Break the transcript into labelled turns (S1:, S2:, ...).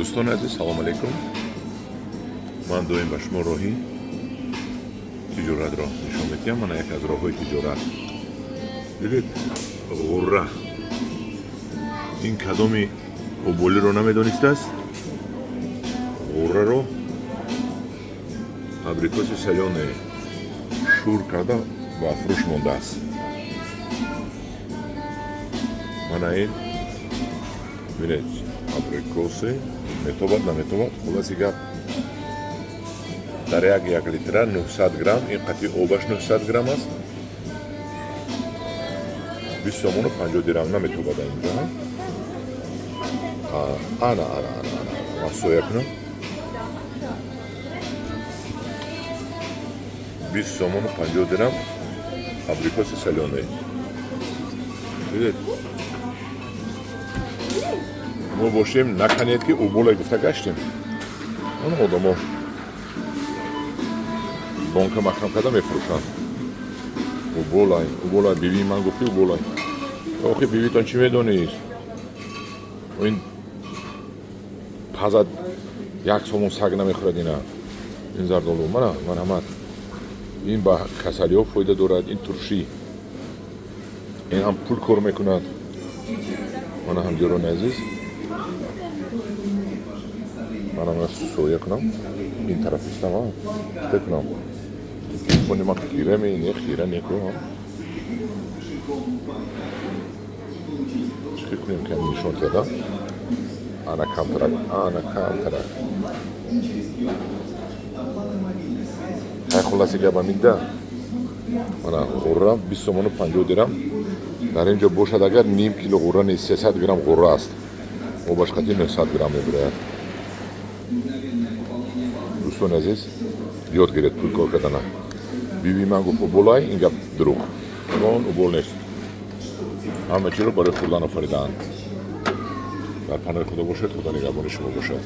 S1: Дӯстони азиз, салом алейкум. Ман доим ба шумо роҳи тиҷоратро нишон медиҳам. Мана яке аз роҳҳои тиҷорат. Дидед, ғурра. Ин кадоми оболиро намедонистааст? Ғурраро абрикоси солёне шур карда ба фурӯш мондааст. Мана ин, бинед, абрикосе метобад, наметобад. Хулоси гап, дар як литра 900 грамм, ин қатъи обаш 900 грамм аст, 20 сомону 50 дирам. Наметобад инҷо. Ана, ана, ана, ана, ман соя кунам. 20 сомону 50 дирам абрикоси солёне. Дидед, мо бошем, наканед ки уболе гуфта гаштем. Он одамо бонка маҳкам карда мефурӯшанд. Уболай, уболай, бибии ман гуфти уболай. Охи, бибитон чӣ медонист? Ин пазад, як сомон саг намехӯрад ина. Ин зардолу, мана, марҳамат. Ин ба касалиҳо фоида дорад, ин туршӣ. Ин ҳам пул кор мекунад. Мана, ҳамҷорони азиз, манам соя кунам. Ин тараф истам, чӣ кунам? Телефони ман хира ме, не хира неку. Чӣ кунем, ки нишон диҳада? Ана камтарак, ана камтарак. Ҳай, хулоси гап аминда. Мана ғурра 20 сомону 50 дирам. Дар ин ҷо бошад, агар ним кило ғурра нест, 300 грамм ғурра аст. Обаш қатъи 900 грамм мебирояд. Дӯстони азиз, ёд гиред пул кор кардана. Биби ман гуфт уболай, ин гап дурӯғ. Ягон убол нест. Ҳама чиро барои хӯрдан офаридаанд. Дар паноҳи Худо бошед, Худо нигаҳбони шумо бошад.